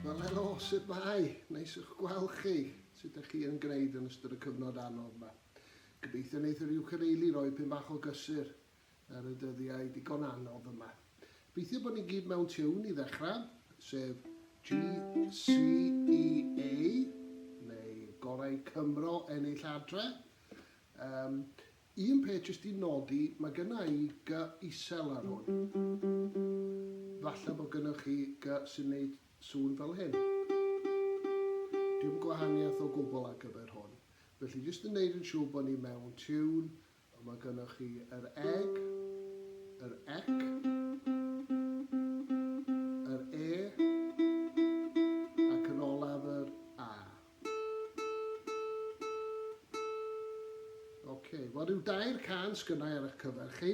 Wel helo, sut mae? Neis i'ch gweld chi. Sut ydych chi yn gwneud yn ystod y cyfnod anodd yma? Gobeithio wneith yr ukulele roi pyn bach o gysur ar y dyddiau digon anodd yma. Gobeithio bod ni gyd mewn tiwn i ddechrau, sef G, C, E, A, neu Gorau Cymro ennill adre. Um, Un peth jyst i nodi, mae gynna i G isel ar hwn. Falle bod gynnoch chi G sy'n neud sŵn fel hyn. Dim gwahaniaeth o gwbl ar gyfer hwn. Felly jyst yn neud yn siŵr bod ni mewn tiwn, mae gynnoch chi yr eg, yr ec, yr e, ac yn olaf yr a. Ok, wel rhyw dair cân sgynnai ar eich cyfer chi.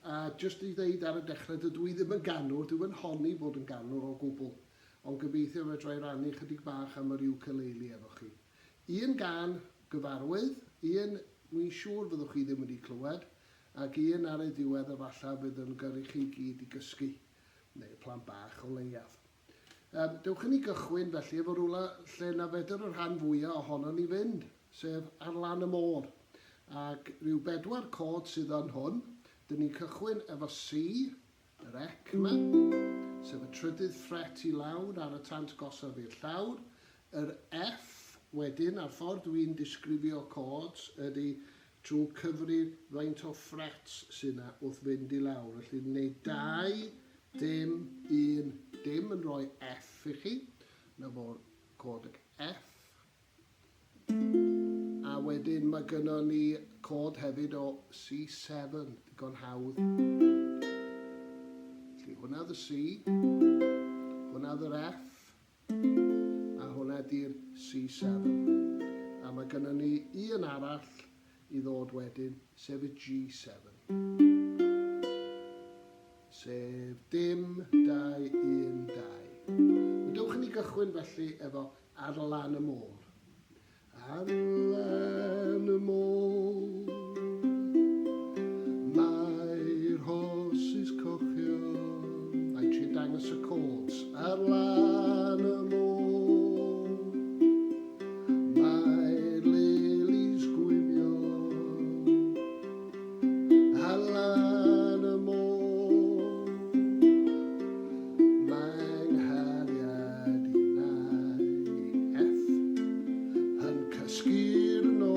A jyst i ddeud ar y dechrau, dydw i ddim yn ganwr, dwi'm yn honni bod yn ganwr o gwbl. Ond gobeithio fedra i rannu chydig bach am yr ukulele efo chi. Un gân gyfarwydd, un wi'n siŵr fyddwch chi ddim wedi clywed, ac un ar ei ddiwedd efallai fydd yn gyrru chi gyd i gysgu, neu y plant bach o leiaf. Yym, dewch i ni gychwyn felly efo rhywle lle na fedr y rhan fwya ohonon ni fynd, sef ar lan y môr. Ac rhyw bedwar cod sydd yn hwn. Dyn ni'n cychwyn efo C, yr ec yma, sef y trydydd ffret i lawr ar y tant gosaf i'r llawr. Yr F wedyn, a'r ffordd dwi'n disgrifio chords ydy trwy cyfri faint o frets sydd 'na wrth fynd i lawr. Felly ni'n gwneud 2, dim, 1, dim yn rhoi F i chi. Na fo'r cod F. A wedyn mae gynnon ni cod hefyd o C7, digon hawdd. Felly hwnna oedd y C, hwnna oedd yr F, A hwnna ydi'r C7. A mae gynnon ni un arall i ddod wedyn, sef y G7. Sef dim, 2, 1, 2. Wel, dewch i ni gychwyn felly efo Ar Lan y Môr. Ar lan y môr Mae'r rhosys cochion Mae'n trio dangos y chords Ar lan y môr Mae'r lilis gwynion Ar lan y môr Mae nghariad innau F yn cysgu'r nos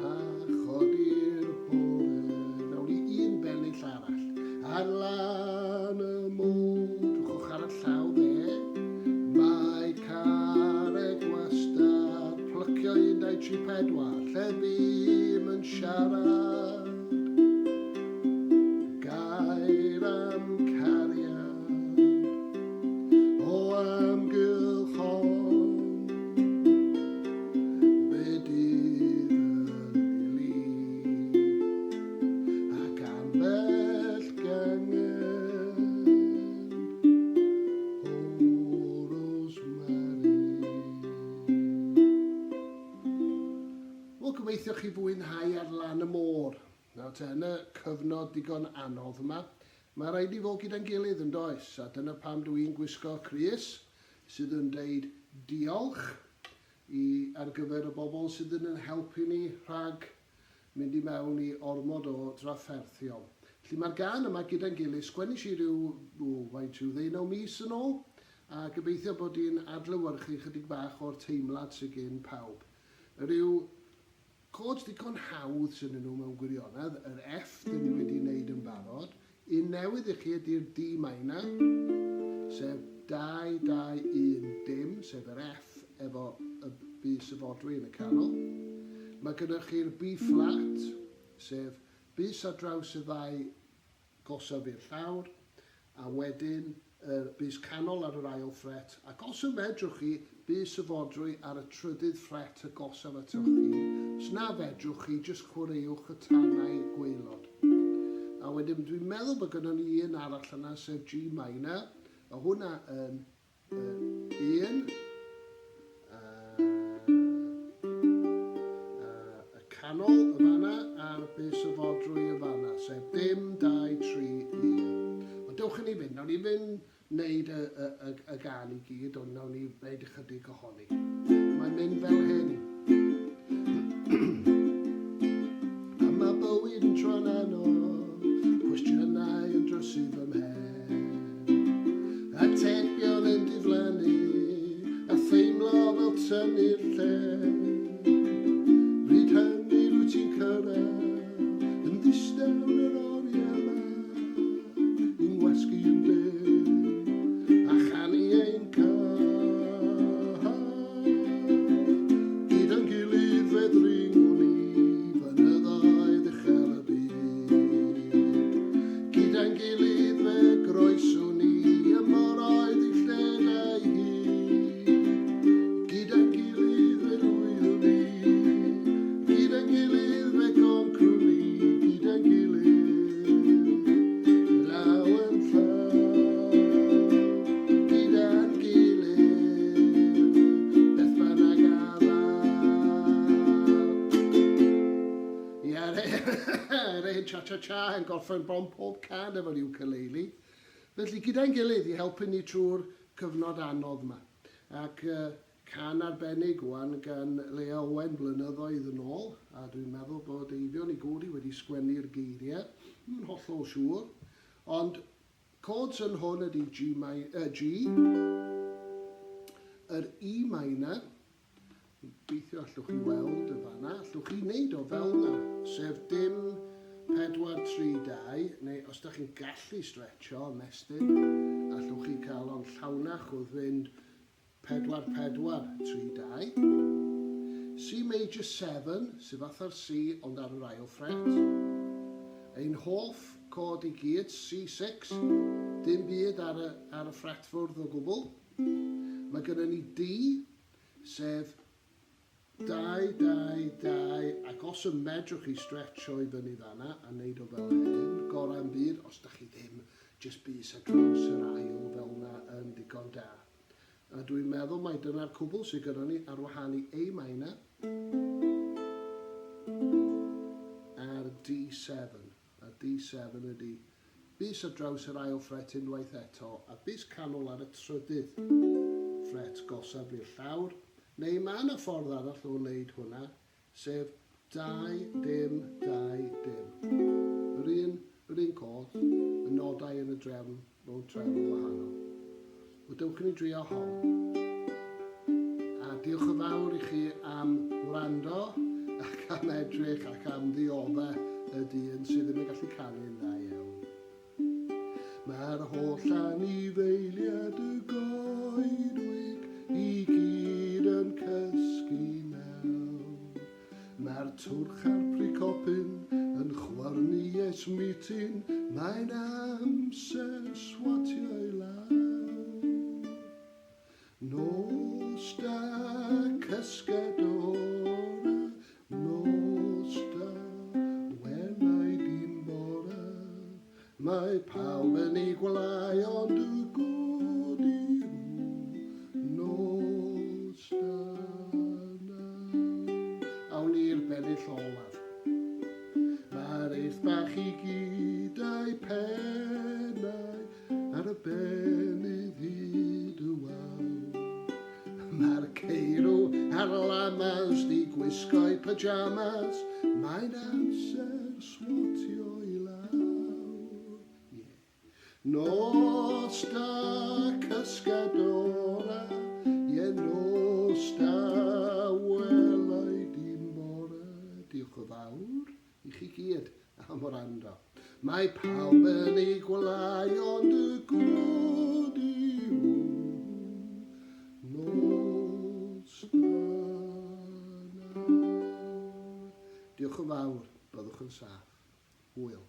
a chodi'r bore. Nawn ni un bennill arall. Ar lan y môr, drychwch ar y llaw dde, mae carreg gwastad, plycio 1, 2, 3, 4, lle bûm yn siarad. Gair am cariad o amgylch hon fe dydd y lili ac ambell gangen o rosemary. Wel, gobeithio chi fwynhau ar lan y môr. Nawr te, yn y cyfnod digon anodd yma, mae rhaid ni fod gyda'n gilydd yn does? A dyna pam dw i'n gwisgo crys sydd yn deud diolch i ar gyfer y bobl sydd yn yn helpu ni rhag mynd i mewn i ormod o drafferthion. Felly mae'r gân yma gyda'n gilydd, sgwennis i ryw, o, faint, rhyw ddeunaw mis yn ôl, a gobeithio bod hi'n adlewyrchu chydig bach o'r teimlad sydd gen pawb. Rhyw Chords digon hawdd sy'n nhw mewn gwirionedd, yr F dyn ni wedi wneud yn barod. Un newydd i chi ydy'r D minor, sef 2, 2, 1, dim, sef yr F efo y bys y fodrwy yn y canol. Mae gyda chi'r B flat, sef bys ar draws y ddau gosaf i'r llawr, a wedyn y bys canol ar yr ail ffret, ac os y medrwch chi, bys y fodrwy ar y trydydd ffret agosaf atoch chi. Os na fedrwch chi, jyst chwaraewch y tannau gwaelod. A wedyn dwi'n meddwl bod gynnon ni un arall yna, sef G minor, a hwnna yn Un, a, a, y canol y fanna a'r bys y fodrwy y fanna, sef dim, 2, 3, 1. Ond dewch i ni fynd, nawn ni fynd wneud y, y, y, y gan i gyd, ond nawn ni wneud ychydig ohoni. Mae'n mynd fel hyn. A mae bywyd yn tro'n anodd, cwestiynau yn drysu fy mhen. Atebion yn diflannu, a theimlo fel tynnu'r llen. Bryd hynny rwyt ti'n cyrraedd, yn ddistaw yn yr oriau yma, i'n gwasgu yn dynn, a chanu ein cân. Gyda'n gilydd fe ddringwn ni fynyddoedd uchel y byd. Gyda'n gilydd fe groeswn ni y moroedd i lled a'i hyd. Gyda'n gilydd fe lwyddwn ni, gyda'n gilydd fe goncrwn ni, gyda'n gilydd, law yn llaw, gyda'n gilydd, beth bynnag a ddaw. Ie, yr hen cha-cha-cha yn gorffen bron pob cân efo'r ukulele. Felly gyda'n gilydd i helpu ni trwy'r cyfnod anodd 'ma. Ac uh, cân arbennig wan gan Leah Owen blynyddoedd yn ôl, a dwi'n meddwl bod Eifion i Godi wedi sgwennu'r geiriau, ddim yn hollol siŵr, ond chords yn hwn ydy G, G, yr E minor, Gobeithio allwch chi weld y fanna. Allwch chi wneud o fel yna, sef dim 4, 3, 2, neu os da chi'n gallu stretcho, ymestyn, allwch chi cael o'n llawnach wrth fynd 4, 4, 3, 2. C major 7, sydd fatha'r C ond ar yr ail ffret. Ein hoff cod i gyd, C6, dim byd ar y, ar y ffretfwrdd o gwbl. Mae gennym ni D, sef 2, 2, 2, ac os y medrwch chi stretcho i fyny fanna a neud o fel hyn, gorau yn byd, os da chi ddim, jyst bys ar draws yr ail fel na yn digon da. A dwi'n meddwl mai dyna'r cwbl sydd gyda ni ar wahân i A minor a'r D7. A D7 ydy bys ar draws yr ail ffret unwaith eto, a bys canol ar y trydydd ffret gosaf i'r llawr, neu mae yna ffordd arall o wneud hwnna, sef 2 dim 2 dim. Yr un, yr un cod, y nodau yn y drefn mewn trefn wahanol. Wel, dewch i ni drio hon. A diolch yn fawr i chi am wrando ac am edrych ac am ddiodde y dyn sydd ddim yn gallu canu'n dda iawn. Mae'r holl anifeiliad y goedwig i gyd yn cysgu nawr. Mae'r twrch a'r prycopyn yn chwyrnu ers mitin, mae'n amser swatio i lawr. Nos da, cysged ora, nos da, welai di'n bora. Mae pawb yn ei gwlâu ond y godi nos da nawr. Awn ni i'r bennill olaf. Mae'r eirth bach i gyd a'u pennau ar y bennydd hyd y wal. Mae'r ceirw a'r lamas di gwisgo'u pyjamas, mae'n amser swatio i lawr. Yeah. Nos da, cysgadora, ie nos da, welai di'n bore. Diolch yn fawr i chi gyd am wrando. Mae pawb yn ei gwlâu ond y gwd yw nos da nawr. Diolch yn fawr, byddwch yn saff. Hwyl.